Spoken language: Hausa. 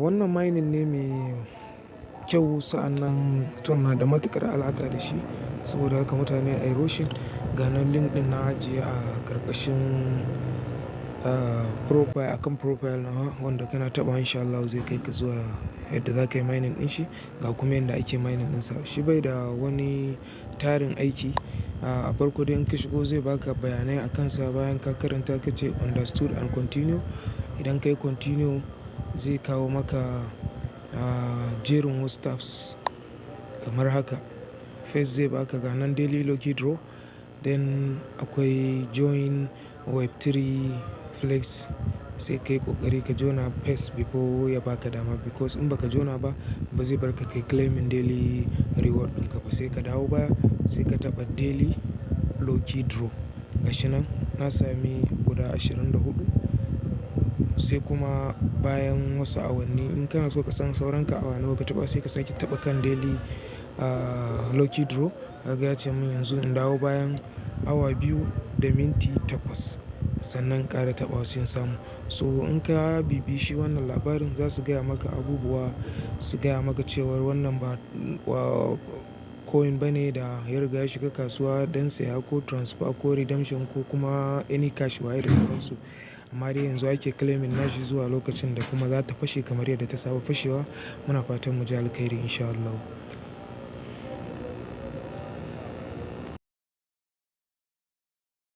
Wannan mining ne mai kyau, sa'annan TON na da matuƙar alaƙa da shi. Saboda haka mutane a yi rushing. Ga nan link ɗin na ajiye a ƙarƙashin profile, akan profile nawa wanda kana taɓa in sha Allah zai kai ka zuwa yadda za ka yi mining din shi ga kuma yanda ake mining ɗinsa. Shi bai da wani tarin aiki. A farko dai in ka shigo zai baka bayanai akansa, bayan ka karanta ka ce understood and continue. Idan ka yi continue zai kawo maka jerin wasu tabs kamar haka. First zai baka ga nan daily lucky draw, then akwai join Web3 Flex, sai ka yi ƙoƙari ka jona first before ya baka dama, because in baka jona ba, ba zai barka kai claiming daily reward ɗinka ba. Sai ka dawo baya sai ka taɓa daily lucky draw. Gashi nan na sami guda 24. Sai kuma bayan wasu awanni in kana so ka san sauran ka awa nawa ka taɓa, sai ka sake taɓa kan daily lucky draw. Kaga ya ce mun yanzu in dawo bayan awa 2 da minti 8 sannan ƙara taɓawa sai in samu. So in ka bibiye shi wannan labarin, za su gaya maka abubuwa, su gaya maka cewar wannan ba coin bane da ya riga ya shiga kasuwa don saya ko transfer ko redemption ko kuma any cash waye da sauransu. Amma dai yanzu ake claiming nashi zuwa lokacin da kuma za ta fashe kamar yadda ta saba fashewa. Muna fatan mu ji alkhairi in sha Allah.